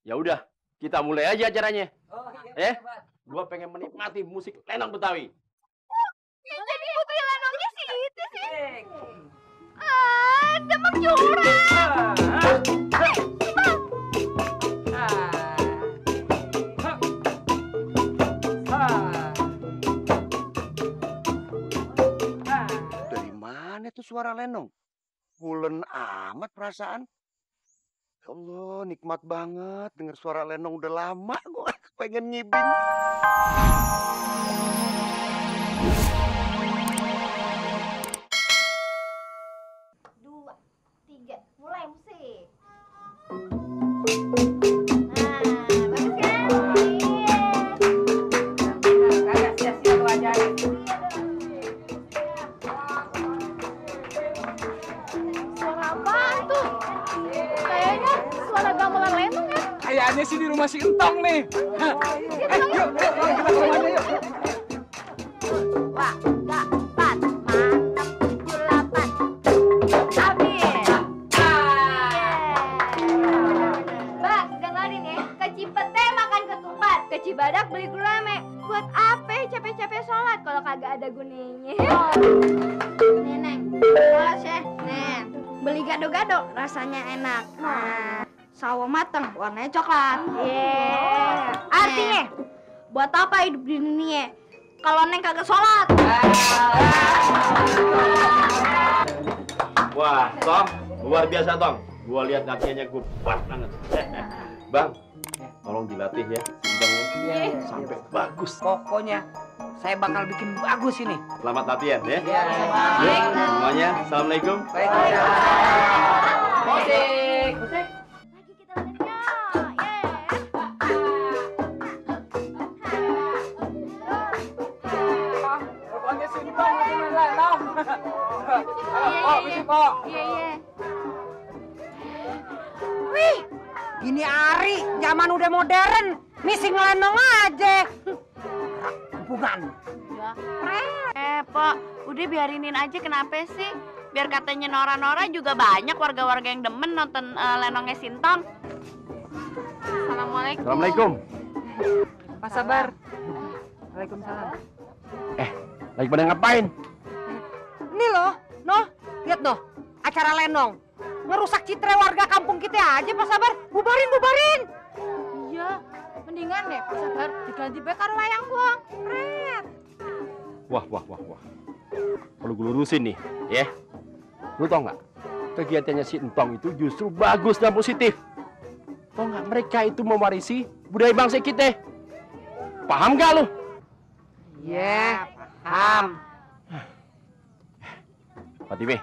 Ya udah, kita mulai aja acaranya. Oh, iya, Gua pengen menikmati musik lenong Betawi. Jadi putri lenongnya sih itu sih. Demang curang. Dari mana tuh suara lenong? Pulen amat perasaan. Ya Allah, nikmat banget denger suara lenong. Udah lama gua pengen ngibing. Dua, tiga, mulai musik. Kagak sia-sia lu ajarin. Suara apaan tuh? Kayaknya suara gamelan lenong ya. Kayaknya sih di rumah si Entong nih. Yuk, kita ke rumahnya yuk. Wah, empat, mantap, 78. Habis. Mbak, dengerin ya. Ke Cipete makan ketupat, ke Cibadak beli gulame. Buat apa capek-capek sholat kalau kagak ada gunanya? Nih, Neng. Sholat ya. Nih, beli gado-gado rasanya enak. Nah, sawo mateng warnanya coklat. Artinya, buat apa hidup di dunia kalau Neng kagak sholat? Wah, Tong, luar biasa, Tong. Gua lihat latihannya gue kuat banget. Bang, tolong dilatih ya, simpangnya sampai bagus. Pokoknya saya bakal bikin bagus ini. Selamat latihan ya. Iya. Yuk, semuanya, assalamualaikum. Baik. Musik. Musik. Lagi kita latihan. Pokoknya si Entong makin lenong. Oh, musik kok. Iya. Wih, gini Ari, zaman udah modern, missing lenong aja. Hubungan. Pak, udah biarinin aja kenapa sih? Biar katanya Nora-Nora juga banyak warga-warga yang demen nonton lenongnya Sintong. Assalamualaikum. Assalamualaikum. Pak Sabar. Waalaikumsalam. Lagi pada ngapain? Ini loh, lihat noh, acara lenong. Ngerusak citra warga kampung kita aja, Pak Sabar. Bubarin. Iya, mendingan deh Pak Sabar diganti bekar wayang gua. Wah. Perlu gue lurusin nih, ya. Lu tau nggak? Kegiatannya si Entong itu justru bagus dan positif. Tau nggak? Mereka itu mewarisi budaya bangsa kita. Paham nggak lu? Iya, paham. Fatime,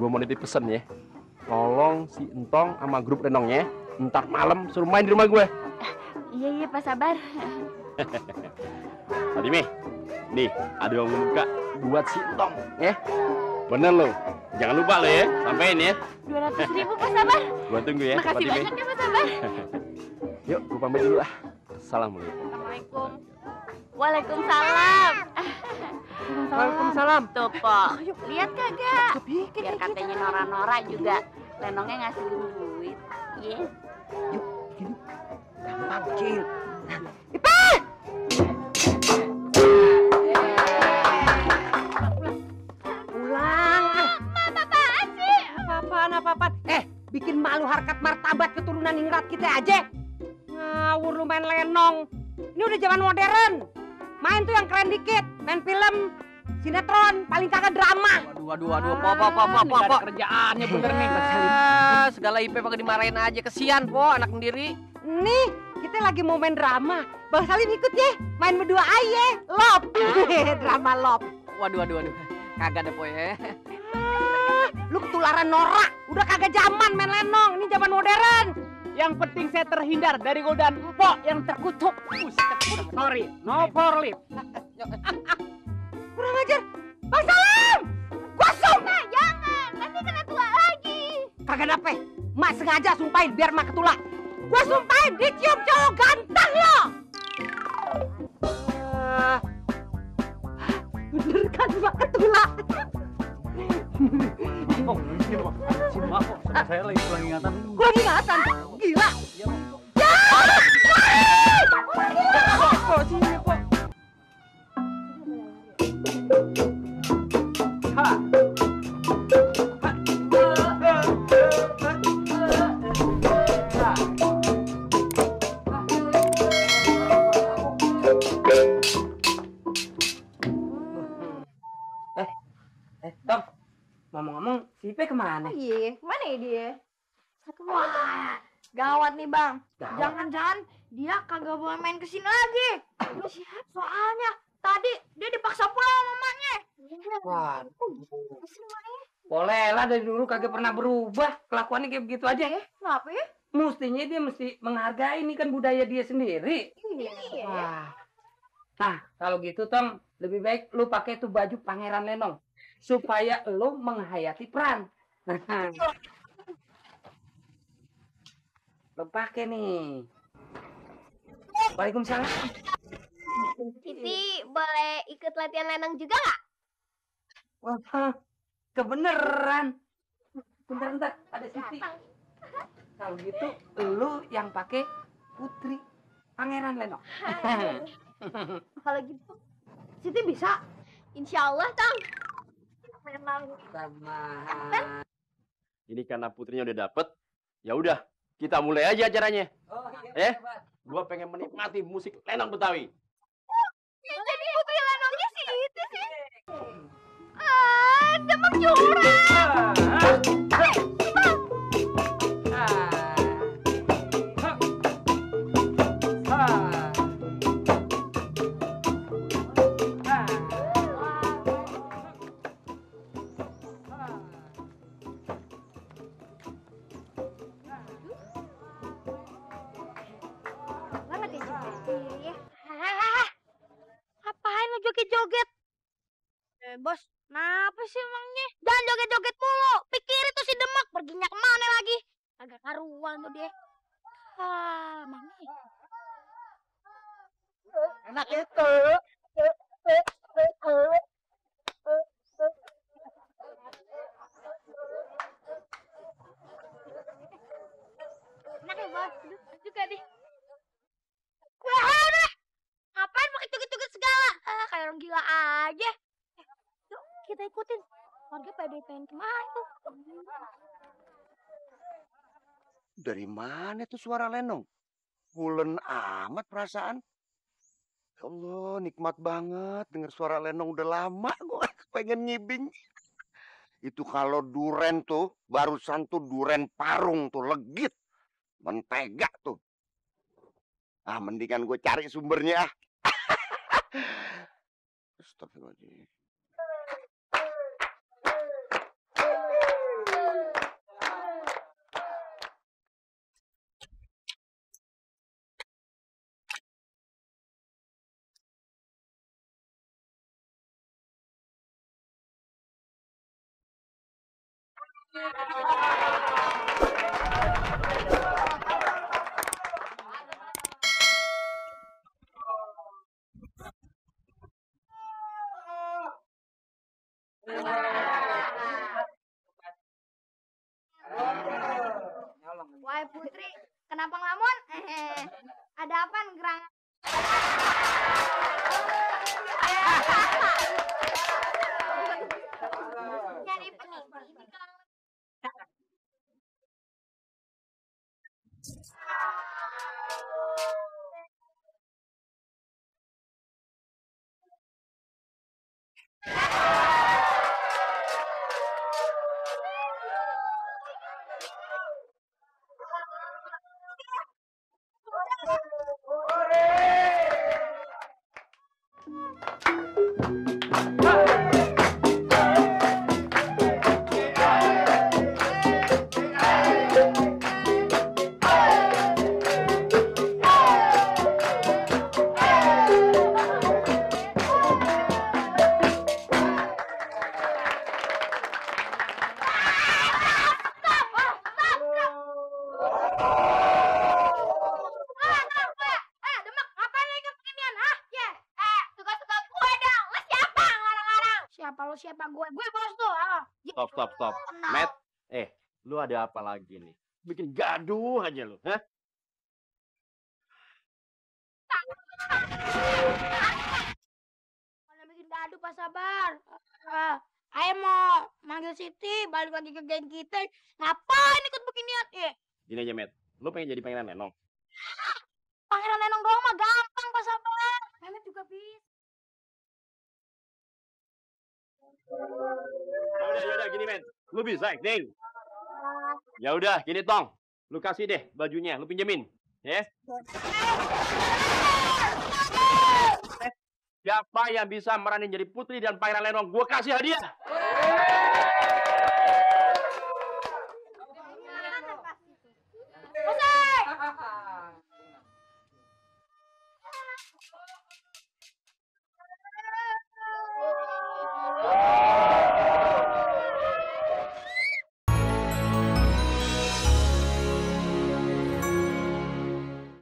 gue mau nitip pesen ya. Tolong si Entong sama grup renongnya ntar malam suruh main di rumah gue. Iya, Pak Sabar. Fatime, nih ada yang buka buat si Entong, ya. Bener lo, jangan lupa lo ya, sampein ya. 200.000 Pak Sabar. Gua tunggu ya, Makasih Fatime. banyak ya Pak Sabar. Yuk, gue pamit dulu lah. Assalamualaikum. Assalamualaikum. Waalaikumsalam. Waalaikumsalam. Tuh, Pok. Lihat kagak? Biar katanya Nora-Nora juga lenongnya ngasih duit. Iya. Gampang, Cil. Pulang. Apaan sih? Apaan? Bikin malu harkat martabat keturunan ningrat kita aja. Ngawur lu main lenong. Ini udah zaman modern. Main tuh yang keren dikit. Main film, sinetron, paling kagak drama. Waduh, Po. Kerjaannya bener nih. Segala IP pakai dimarahin aja. Kesian, Po, anak sendiri. Nih, kita lagi mau main drama. Bang Salim ikut ya. Main berdua aja. Love. Drama love. Waduh. Kagak deh, Po ya. Lu ketularan Nora. Udah kagak zaman main lenong. Ini zaman modern. Yang penting saya terhindar dari godaan empok yang terkutuk. Sorry, no for lip. Kurang ajar. Bang Salim! Kosong! Nah, jangan. Nanti kena tua lagi. Kagak dapet. Mak sengaja sumpahin biar mak ketulak. Gua sumpahin dicium cowok ganteng lo. Bener kan mak ketulak? Oh, ini Pak. Maaf, Pak. Sama saya lagi kurang ingatan. Kurang ingatan? Gila. Iya, Pak. Kok sini, Pak? Ha. Tom, ngomong-ngomong, si Ipe kemana? Iya, kemana ya dia? Wah, gawat nih bang. Gawat. Jangan-jangan dia kagak boleh main kesini lagi. Soalnya tadi dia dipaksa pulang sama mamanya. Waduh. Boleh lah, dari dulu kagak pernah berubah. Kelakuannya kayak begitu aja ya. Kenapa ya? Mestinya dia mesti menghargai, ini kan budaya dia sendiri. Iya. Wah. Nah, kalau gitu Tom, lebih baik lu pakai tuh baju Pangeran Lenong supaya lu menghayati peran. Lu pakai nih. Waalaikumsalam. Titi boleh ikut latihan lenong juga nggak? Wah, kebeneran. Bentar, ada Siti. Kalau gitu, lu yang pakai Putri Pangeran Lenong. Kalau gitu, Siti bisa. Insya Allah, Tang. Memang. Sama. Ini karena putrinya udah dapet, ya udah kita mulai aja acaranya. Oh, iya, Gua pengen menikmati musik lenong Betawi. Jadi putri lenongnya Siti sih. Demam curang. Banget ya Siti. Ngapain lo joget-joget? Bos, kenapa sih emangnya? Jangan joget-joget mulu. Pikir itu si Demak perginya kemana lagi? Agak karuan tuh dia. Mami. Enak itu. Enak ya, Bos. Duduk juga deh. Wah, udah. Ngapain pakai joget-joget segala? Kayak orang gila aja. Yuk, kita ikutin. Warga pada pengen kemana tuh? Dari mana tuh suara lenong? Pulen amat perasaan. Ya Allah, nikmat banget denger suara lenong, udah lama gua pengen ngibing. Itu kalau duren tuh, barusan tuh duren parung tuh, legit. Mentega tuh. Ah, mendingan gue cari sumbernya. Astagfirullahaladzim. Wahai Putri, kenapa ngelamun? Ada apa gerang? Nyari penyanyi. stop. Matt, lu ada apa lagi nih? Bikin gaduh aja lu, hah? Mana bikin gaduh Pak Sabar. Ayo mau manggil Siti, balik lagi ke geng kita. Ngapain ikut beginian? Gini aja, Matt. Lu pengen jadi pangeran Lenong? Pangeran Lenong doang mah gampang Pak Sabar. Mehmet juga bisa. Yaudah, gini, men. Lu bisa acting? Ya udah, gini, Tong. Lu kasih deh bajunya, lu pinjemin. Ya? Siapa yang bisa meranin jadi putri dan pangeran Lenong, gua kasih hadiah.